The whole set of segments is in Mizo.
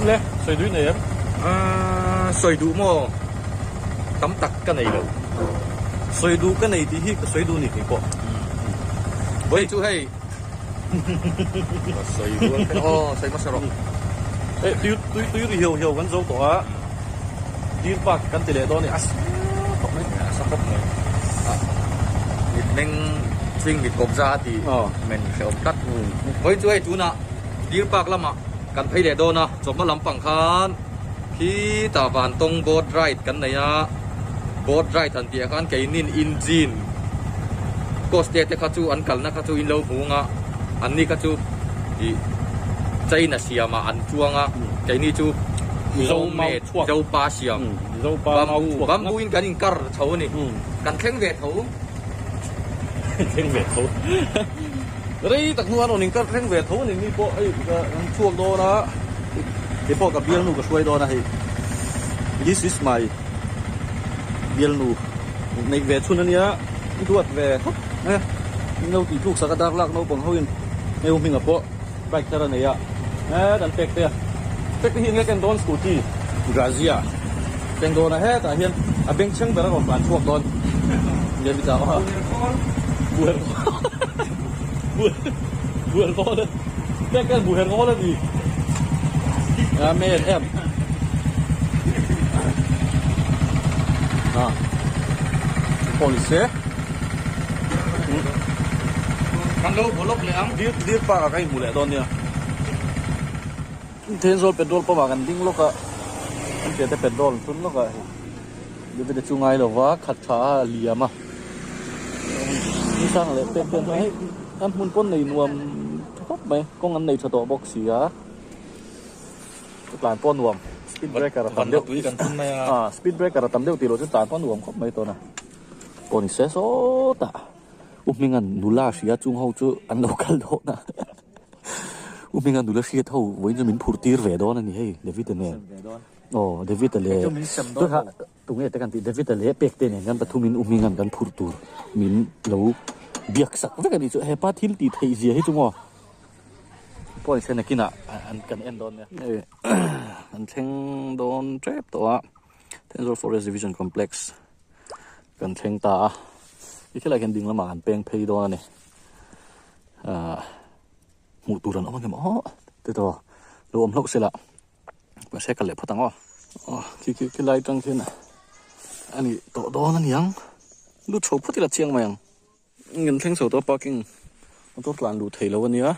Le, sawi duh i nei em? Aaa, sawi duh maw? Tam tak ka nei lo. Sawi duh ka nei tih hi ka sawi duh ni kei pawh. Vawi chu hei ka sawi rual kher aw, sawi hmasa rawh. Hei tui tui tui ri hiau hiau kan zo tawh a, Deer Park kan ti leh dawn a ni, a sa khawp mai. A sa khawp mai. Mitmeng ching mit kawp za a ti men hrehawm tlat. Vawi chu hei tunah Deer Park lamah kan phei leh dawn a, chawhma lampang khan khitah Vantawng boat ride kan nei a, boat ride han tih ah khan keinin engine coste te kha chu an kalna kha chu in lo hmu ang a, anni kha chu ih China siamah an chuang a, keini chu homemade Zopa siam bamboo bamboo in kan inkar chho a ni, kan thleng ve tho. Thleng ve tho. Rei tak hnuah an rawn inkar thleng ve tho a ni mi pawh hei ka an chhuak dawn a kei pawh ka bialnu ka hruai dawn a hei this is my bialnu neih ve chhun a nia i duat ve khawp mai a min lo tih tluk sak a darlak naupang ho in hei u hminga pawh bike thar a nei a het an pek te a pek te hi enge ken dawn scooty Grazia keng dawn a hetah hian a bengchheng ber a rawn tlan chhuak dawn David a buher buher ngawl a pek te buher ngawl a ni amen em a pawh ni se. Kan lo haw lawk leh ang. Deer Deer Park ah ka inhmu leh dawn nia. Thenzawl petrol pump ah kan ding lawk a, kan piah te petrol an thun lawk a hei David a chu ngai lo va khat tha a liam a. Ni sang leh pek te hei an hmun pawn nei nuam tha khawp mai kawng an nei tha tawh bawk si a. Tlan pawh nuam speed breaker a tam deuh. Speed breaker a tam deuh tih loh chu tlan pawh nuam khawp mai tawh na. Pawh ni se sawtah U Hminga'n nula hria chung ho chu an lo kal dawn a, U Hminga'n nula hriat ho vawiin chu min phur tir ve dawn a ni hei David-a nen. Aw David-a leh tunge te kan tih David-a leh Pekte nen kan pathumin U Hminga'n kan phur tur min lo biak sak vek a ni chu hepa thil tih theih zia hi chu maw pawh ni se nakinah an kan en dawn nia. An thleng dawn tep tawh a Thenzawl Forest Division Complex. Kan thleng ta a, i khilai hian ding lamah kan peng phei dawn a ni. Ahh hmuh tur an awm ang em aw ti tawh lo awm hlauh sela mahse ka leh phawt ang aw. Aw khi khi khilai tang khian a ni tawh dawn a niang lut chho phawt ila chiang mai ang. Kan thleng chho tawh a parking motor tlan luh theih loh a nia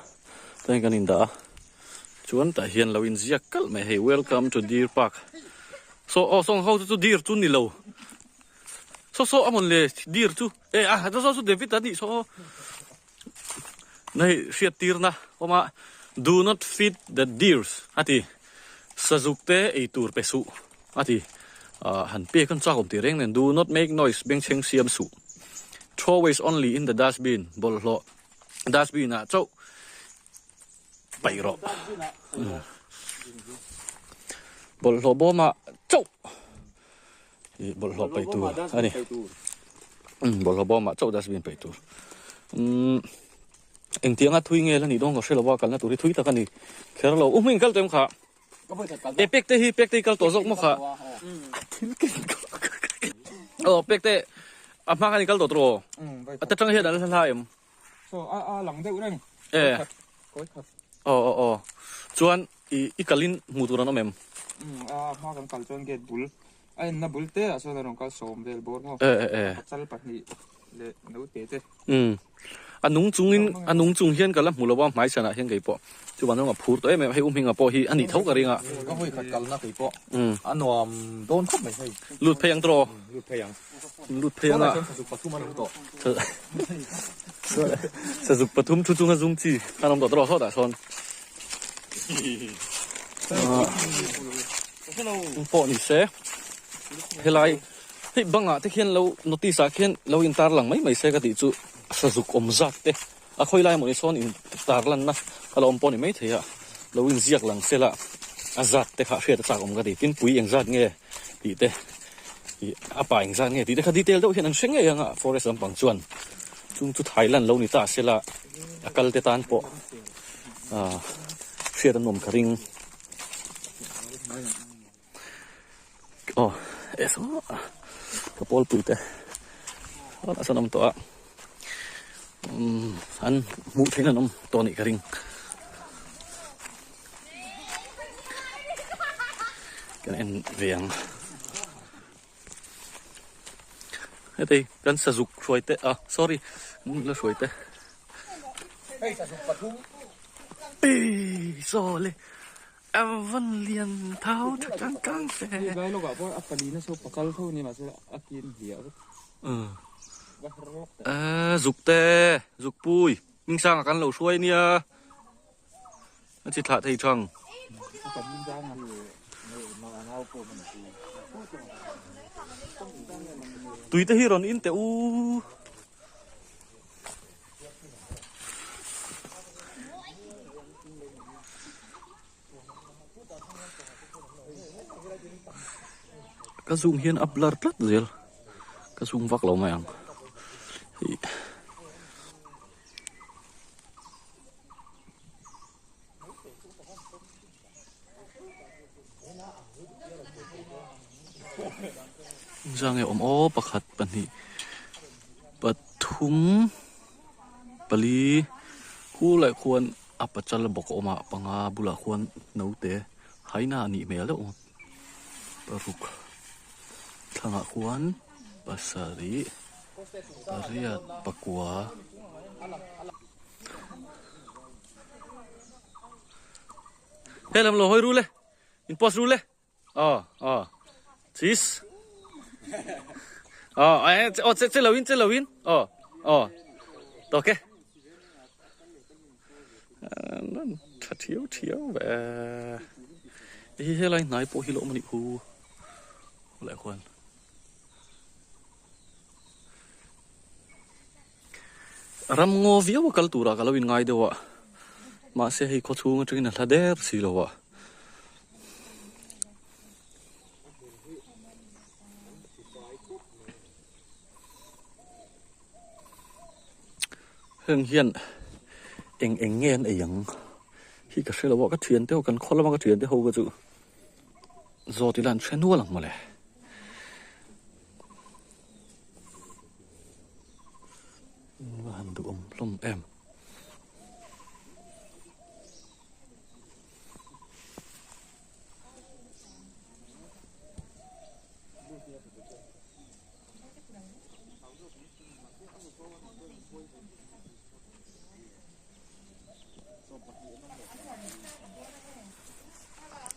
chuan kan indah a chuan tah hian lo inziak kalh mai hei welcome to deer park saw aw sawng ho chu deer chu ni lo saw saw a mawn le deer chu e a saw saw chu David a nih saw na hei hriat tir na awm a do not feed the deers a ti sazuk te ei tur pe suh A ti, Han pek an chak awm tih reng nen, Do not make noise, bengchheng siam suh. Throw waste only in the dustbin, bawlhhlawh dustbin ah chauh paih rawh. Bawlhhlawh bawm ah chauh bawlhhlawh paih tur a ni. Bawlhhlawh bawm ah chauh dustbin paih tur. Engtianga thui nge la nih dawn ka hre lo a, kalna tur hi thui tak a ni kher lo. U hming kal tawh em kha? E pek te hi pek te hi kal tawh zawk maw kha aw pek te a hma khan i kal tawh tawh a ta tang hian an hla hla em so a a lang deuh reng e aw aw aw chuan i i kalin hmuh tur an awm em a hma kan kal chuan gate bul a enna bul te ah sawn a rawn kal sawm vel bawr maw e e e chal pahnih leh naute te. Umm a nung chungin a nung chung hian ka la hmu lo a hmai chhanah hian kei pawh chuvan rawng a phur tawh em em a hei u hminga pawh hi a nih tho ka ring a. Ka hawi khat kalna kei pawh a nuam dawn khawp mai hei. Lut phei ang tawh aw. Lut phei ang. Lut phei ang a. Chuan sazuk pathum an awm tawh. Sazuk pathum thu chunga zum chi an awm tawh tawh aw sawtah sawn. Pawh ni se helai. Hei bangah te khian lo notice ah khian lo in tar lang mai mai se ka tih chu sazuk awm zat te a khawi lai mawni sawn in tar lanna a lo awm pawh ni mai thei a lo in ziak lang se la a zat te kha hriat a chak awm ka ti tin pui eng zat nge tih te ih a pa eng zat nge tih te kha detail deuh hian an hre ngei ang a forest lampang chuan chung chu Thailand lo ni ta se la a kal te tan pawh ah hriat a nuam ka ring. Aw e saw ka pawl pui te a sawn awm tawh a umm an hmuh theihna an awm tawh anih ka ring kan en ve ang hetei kan sazuk hruai te ah sorry la hruai te hei sazuk pathum ei saw le. A van lian thau tha tang tang fe. Hei vai lawkah pawh a palina saw pakal tho nia mahse a kin hliah vek. Va her lawk teh. Aaa zuk te zuk pui hming sanga kan lo hruai nia a chi thlah thei thang. A kan hming sanga. Tui te hi rawn in teh u. Ka zoom hian a blur tlat zel ka zoom vak lo mai ang ih. Zange awm aw pakhat pahnih pathum pali khulai khuan a pachal bawk a awm a panga bulah khuan naute haina a nih hmel deuh paruk thlangah khuan pasarih pariat pakua. He lam lo hawi ru le in post ru le aw aw cheese aw eh aw che che lo in che lo in aw aw to ke nan tha thiau thiau ve hi helai hnai pawh hi lo awm a nih khu lai khuan. Ram ngaw viau a kal turah ka lo inngai deuh a, mahse hei khawchhung atangin a hla der si lo a. Heng hian eng eng nge an ei ang hi ka hre lo a, ka thiante ho kan khaw lama ka thiante ho kha chu zawt ila an hre nual ang mawle. Va han duhawm hlawm em.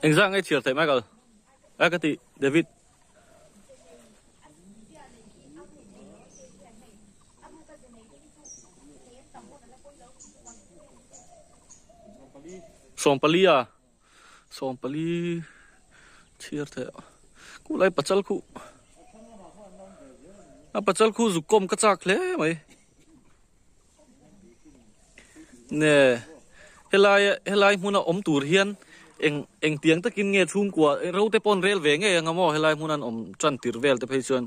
Engzah nge chhiar theih Michael? A ka ti David. Sawmpali a sawmpali chhiar theih a khu lai pachal khu a pachal khu zuk kawm ka chak hle mai nge helai helai hmuna awm tur hian eng eng tiang takin nge chhungkua ro te pawh an rel ve ngei ang a maw helai hmun an awm tan tir vel te phei chuan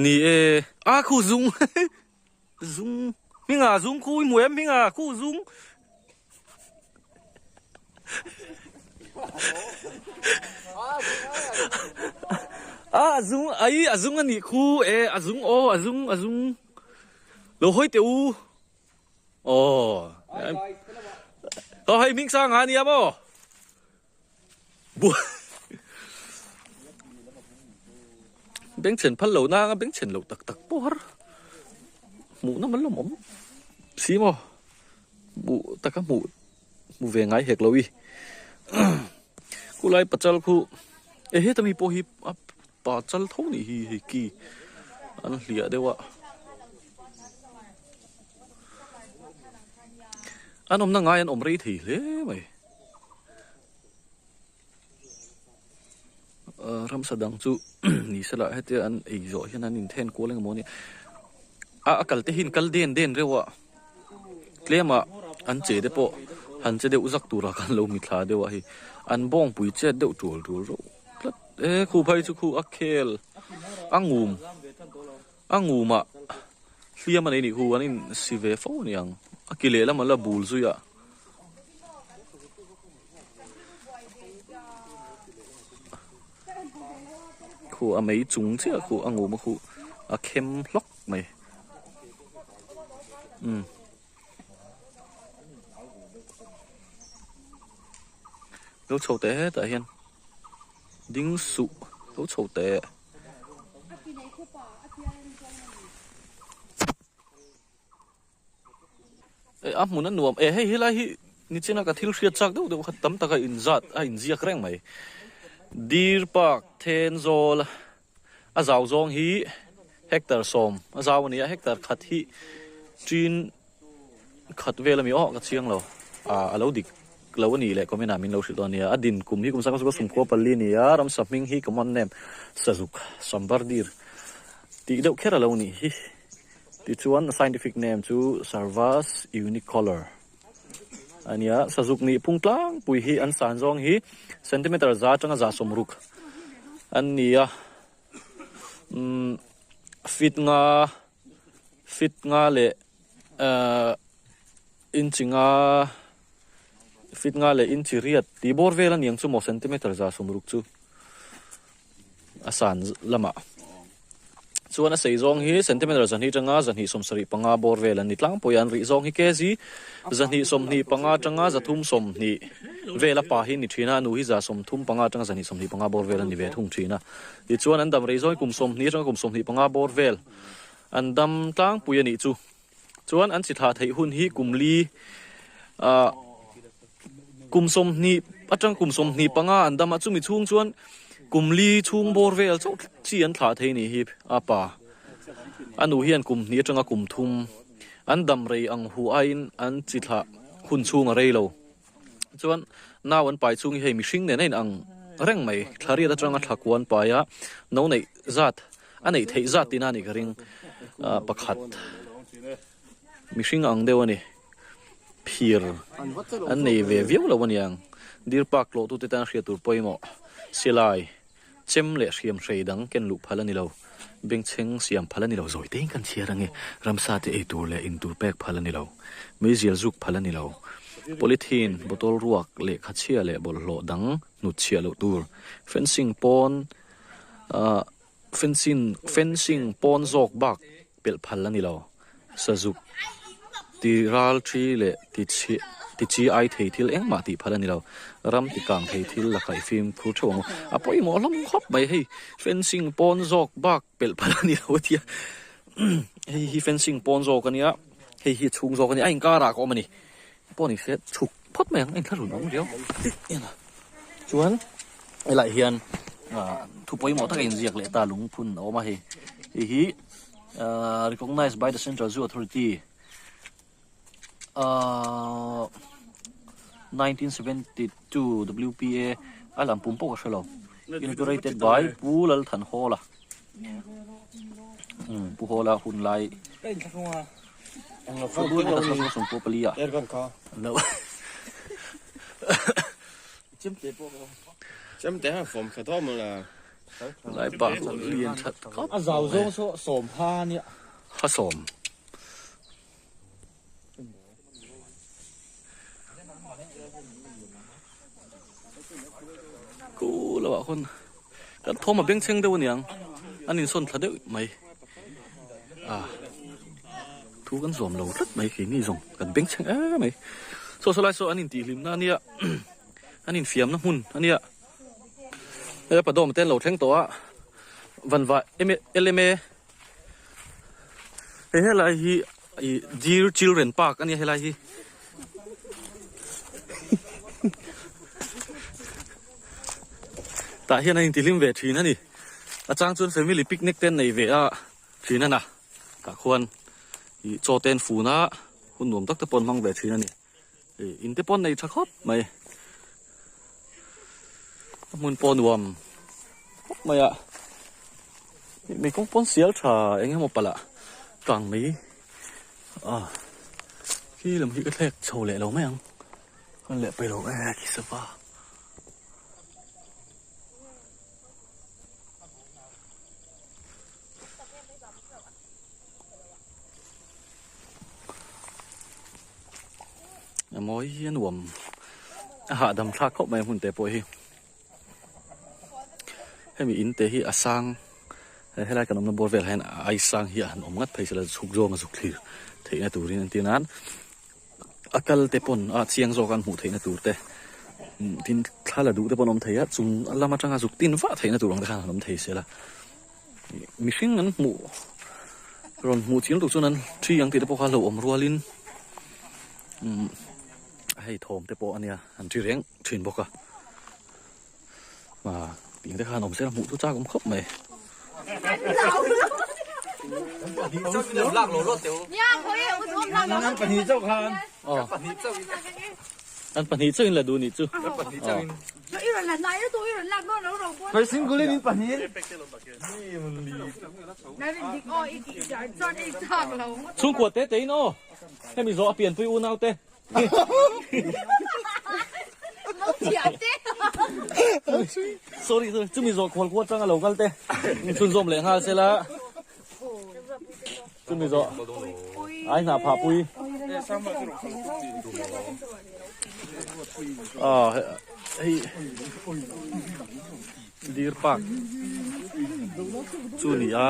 ni e a khu zung zung hminga zung khu i hmu em hminga khu zung A a zung ai a zung a nih khu e a zung aw a zung a zung lo hawi teh u aw aw hei hming sang a nia maw bengchhen phal lo nanga bengchhen loh tak tak pawh har hmuh na man lawm awm si maw hmuh taka hmuh hmu ve ngai hek lo i khulai pachal khu e heta mi pawh hi a pachal tho nih hi hei ki an hliah deuh a an awmna ngai an awm rei thei hle mai. Ramsa dang chu ni se lah hetia an ei zawh hian an inthen kual engemaw nia a a kal te hi an kal den den reuh a tlema an che te pawh han che deuh zak turah khan lo mithla deuh a hei an bawngpui chet deuh tul tul reuh tlat e khu phei chu khu a khel a ngum a ngumah hliam a nei nih khu an insi ve fo a ni ang a ki lehlam a la bul zui a. Khu a mei chung chiah khu a ngum a khu a khem hlawk mai umm. Lo chho teh hetah hian ding suh lo chho teh. Eh a hmun a nuam eh hei helai hi nichina ka thil hriat chak deuh deuh kha tam taka inzat a inziak reng mai Deer Park Thenzawl a zau zawng hi hectare sawm a zau a ni a hectare khat hi tin khat vel a mi aw ka chiang lo ah a lo dik lo a nih leh comment ah min lo hrilh dawn a nia a din kum hi kum sangha sawmkhua pali a ni a ramsa hming hi common name sazuk sambar deer tih deuh kher a lo nih hi. Tichuan a scientific name chu Cervus unicolor a nia. Sazuk nih phung tlangpui hi an san zawng hi centimeter za atanga za sawmruk an ni a. Umm feet nga feet nga leh ahh inch nga feet nga leh inch riat tih bawr vel a ni ang chu maw centimeter za sawmruk chu. a san lamah chuan a sei zawng hi centimeter zahnih atanga zahnih sawmsarih panga bawr vel an ni tlangpui a an rih zawng hi kg zahnih sawmhnih panga atanga zathum sawmhnih vel a pa hi a ni thin a a nu hi za sawmthum panga atanga zahnih sawmhnih panga bawr vel a ni ve thung thin a tichuan an dam rei zawng hi kum sawmhnih atanga kum sawmhnih panga bawr vel an dam tlangpui a nih chu. Chuan an chi thlah theih hun hi kum li ah kum sawmhnih atang kum sawmhnih panga an dam a chumi chhung chuan kum li chhung bawr vel chauh chi an thlah thei nih hi a pa a nu hian kum hnih atanga kum thum an dam rei ang hu aiin an chi thlah hun chhung a rei lo chuan nau an pai chhung hi hei mihring nen a in ang reng mai thla riat atanga thla kua an pai a no neih zat A neih theih zat tihna a nih ka ring pakhat mihring ang deuh a ni phir an nei ve viau lo a niang Deer Park tlawh tute tan hriat tur pawimawh silai chem leh hriam hrei dang ken luh phal a ni lo bengchheng siam phal a ni lo zawi te in kan chhiar ange ramsa te ei tur leh in tur pek phal a ni lo meizial zuk phal a ni lo polythene bottle ruak lehkha chhia leh bawlhhlawh dang hnut chhiah loh tur fencing pawn ahh. Fencing fencing pawn zawk bak pelh phal a ni lo. Sazuk ti ral thi leh ti chhi ti chi ai thei thil engmah tih phal a ni lo. Ram ti kang thei thil lakah i fimkhur theuh ang u. A pawimawh hlawm khawp mai hei fencing pawn zawk bak pelh phal a ni lo a tia. Hei hi fencing pawn zawk a nia, hei hi a chhung zawk a nia, a inkarah ka awm a ni. Pawh ni se chhuk phawt mai ang a inthlahrun awm riau chuan helaiah hian ah thu pawimawh tak a inziak leh ta lungphun a awm a hei hei hi ah recognized by the central zoo authority ah 1972 W_P_A a lam pum pawh ka hre lo inaugurated by Pu Lalthanhawla Pu Hawla hun lai. A zau zawng saw sawm ha a nia. Ha sawm. Ku lo ah khawn kan thawm a bengchheng deuh a niang an insawn thla deuh mai a thu kan zawm lo tlat mai keini zawng kan bengchheng em mai saw saw lai saw an intihhlim na ania an infiamna hmun ania hei a padawm te an lo thleng tawh a vanva LMA hei helai hi ih deer children park ania helai hi tah hian a intihlim ve thin a ni a chang chuan family picnic te an nei ve a thin a na tah khuan ih chaw te an fun a hun nuam tak te pawh an hmang ve thin a ni ih in te pawh an nei tha khawp mai a hmun pawh nuam khawp mai a mi kawng pawn sial tha eng emaw palh ah kang mai ah khi lam hi ka thlek chho leh lo mai ang ka leh peih lo e khi sava. A mawi hi a nuam. A hahdam thlak khawp mai a hmun te pawh hi. Hemi in te hi a sang helai kan awmna bawr velah hian a ai sang hi a han awm ngat phei sela chhuk zawng a zuk thlir theihna turin entir nan a kal te pawn a chiang zawk an hmuh theihna tur te tin thla la duh te pawn awm thei a chung lam atanga zuk tin vah theihna tur ang te khan han awm thei sela mihring an hmuh rawn hmuh chiang tur chuan an thi ang tih te pawh kha a hlauhawm rualin hei thawm te pawh a nia an thi reng thin bawk a ah tih te khan awm se hmuh chu chak awm khawp mai. An pahnih chauh in la duh nih chu. Chhungkua te te in aw hemi zawh a pianpui unau te. Sorry sorry chumi zawh khual khual tanga lo kal te chhunzawm leh nghal sela chumi zawh ai hna phah pui ah hei deer park chu ni a.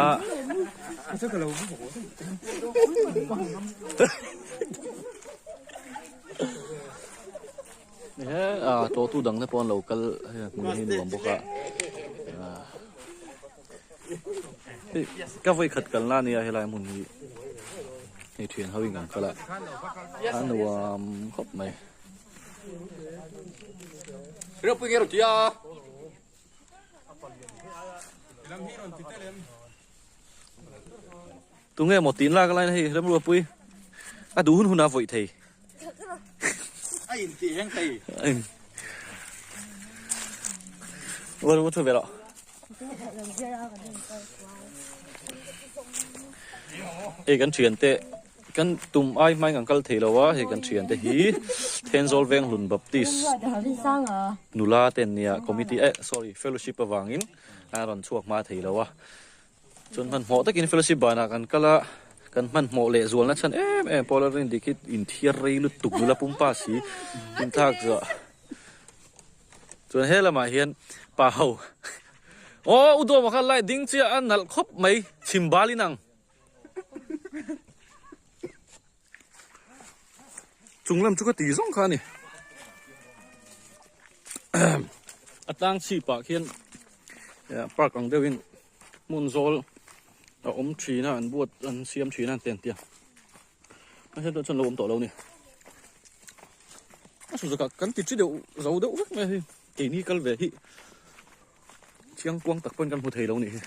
He ah tlawhtu dang te pawh an lo kal hei hmun hi nuam bawk a ah hei ka vawi khat kalna ania helai hmun hi hei thian ho in kan kal a a nuam khawp mai. Tunge maw tin lak lai na hei Remruapui a duh hun hun a vawih thei. A in tih reng thei. Ua ua thu ve rawh. Hei kan thian te kan tum ai hmain kan kal thei lo a hei kan thian te hi Thenzawl Venghlun Baptist nula te an nia committee eh sorry fellowship avangin a rawn chhuak hma thei lo a. Chuan hmanhmawh takin fellowship banah kan kal a, kan hmanhmawh leh zualna chhan em em pawh la rin dik hi inthiar rei lutuk nula pumpa si inthlak zuah. Chuan he lamah hian pa ho aw u dawma kha light ding chiah a nalh khawp mai chhim bal in ang. Chung lam chu ka ti zawng kha a ni. A tlang chhipah khian park ang deuhin hmun zawl a awm thin a, an buat an siam thin a an ti an tia. Mahse tunah chuan lo awm tawh lo a ni. A suzaka kan ti chi deuh zo deuh vek mai a hei keini kal ve hi chiang kuang tak pawhin kan hmu thei lo a nih hi.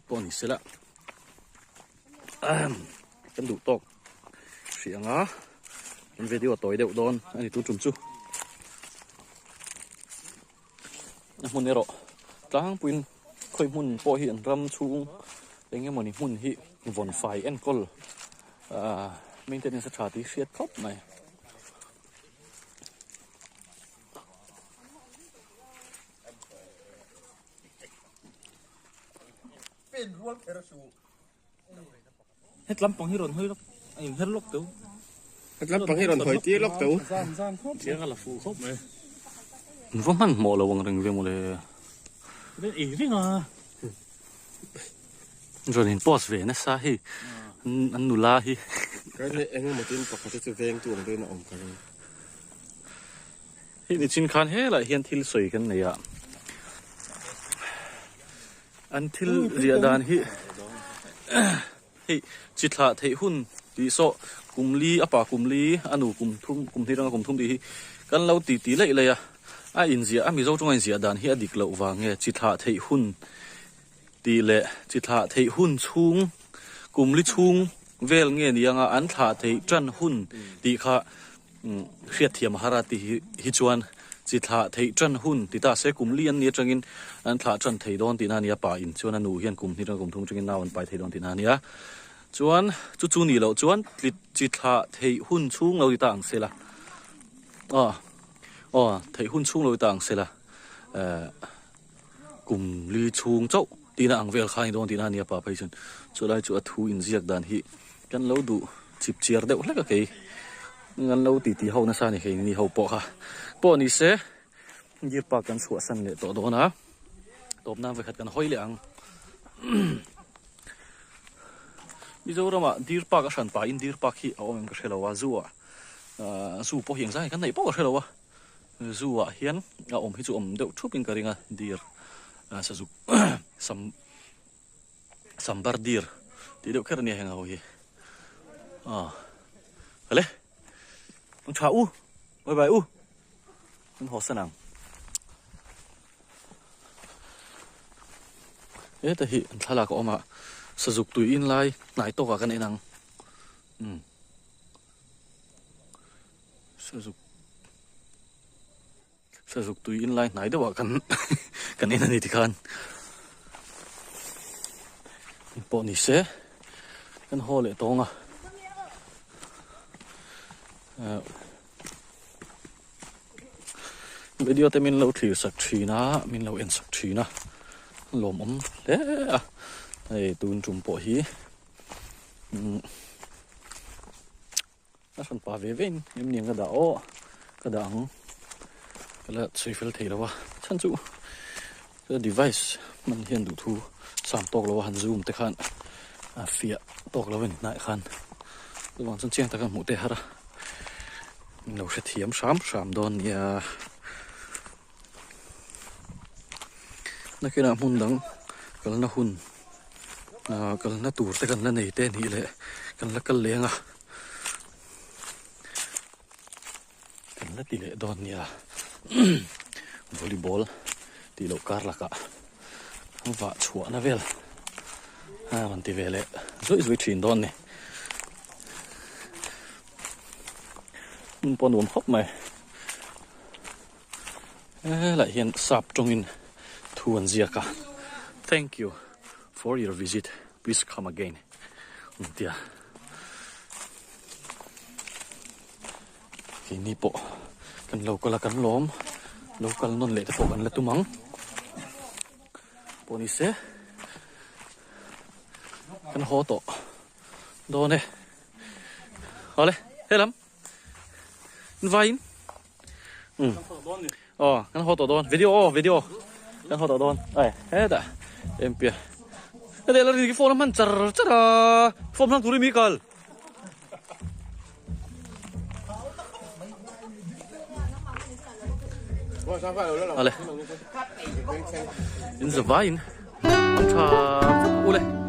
Pawh ni sela kan duh tawk hrih anga kan video a tawi deuh dawn a ni tun tum chu a hmun erawh tlangpuiin khawi hmun pawh hi an ram chhung eng emawni hmun hi vawn fai enkawl ah maintenance a tha tih hriat khawp mai. Het lampang hi rawn hawi lawk a inher lawk teuh. Het lampang hi rawn hawi tir lawk teuh. Chiang a la fuh khawp mai. In va hmanhmawh lo ang reng ve mawle. Ren ei reng a. Rawn in post ve nasa hei an nula hi. Kan eng emaw tin pakhat hi chu vengtu ang deuhin a awm ka ring. Hei nichin khan helaiah hian thil sawi kan nei a, an thil ziah dan hi hei chi thlah theih hun tih saw kum li a pa kum li a nu kum thum kum hnih atanga kum thum tih hi kan lo ti ti laih laih a, a inziah a Mizo tawnga inziah dan hi a dik loh vang nge chi thlah theih hun tih leh chi thlah theih hun chhung kum li chhung vel nge ni anga an thlah theih tan hun tih kha. Hriatthiam a har a tih hi chuan chi thlah theih tan hun ti ta se kum li an ni atangin an thlah tan thei dawn tihna a nia pa in chuan a nu hian kum hnih atanga kum thum atangin nau an pai thei dawn tihna a nia chuan chu chu nih loh chuan chi thlah theih hun chhung lo ti ta ang sela aw aw theih hun chhung lo ti ta ang sela eh kum li chhung chauh tihna ang vel kha a ni dawn tihna a nia pa phei chuan chulai chu a thu inziak dan hi kan lo duh chip chiar deuh hlek a kei. An lo titi ho nasa a ni keini ho pawh kha. Pawh ni se Deer Park kan chhuahsan leh tawh dawn a, tawp nan vekhat kan hawi leh ang. Mizoramah Deer Park a hran pahin Deer Park hi a awm em ka hre lo a, zoo ah zoo pawh hi engzah nge kan neih pawh ka hre lo a, zoo ah hian a awm hi chu awm deuh thup in ka ring a deer sazuk sam sambar deer tih deuh kher a nia heng ho hi ah hale ang tha u bye bye u an haw san ang heta hi an thlalak a awm a sazuk tui in lai hnai tawkah kan en ang umm sazuk sazuk tui in lai hnai deuhah kan kan en a ni tikhan pawh ni se kan haw leh tawng a Video te min lo thlir sak thin a, min lo en sak thin a, lawmawm hle a, hei tun tum pawh hi a hran pa ve ve in em niang ka dah aw ka dah ang ka la chhui fel thei lo a chhan chu device hman hian duhthu sam tawk lo a han zoom te khan a fiah tawk lo a ni hnaih khan chuvang chuan chiang taka hmuh te har a min lo hrethiam hram hram dawn nia nakinah hmun dang kalna hun ah kalna tur te kan la nei te nih leh kan la kal leng a kan la ti leh dawn nia volleyball tih loh kar lakah vah chhuahna vel a rawn ti ve leh zuih zuih thin dawn a ni hmun pawh a nuam khawp mai helaiah hian sap tawngin thu an ziak a thank you for your visit please come again an ti a. Keini pawh kan lo kal a kan lawm lo kal nawn leh te pawh kan la tum ang pawh ni se kan haw tawh dawn e awle helam vain um aw kan haw tawh dawn video aw video kan haw tawh dawn ai hetah empia heti la ri phone a hman char char a phone hmang turin mi kal. Ale in zavai in an tha ule.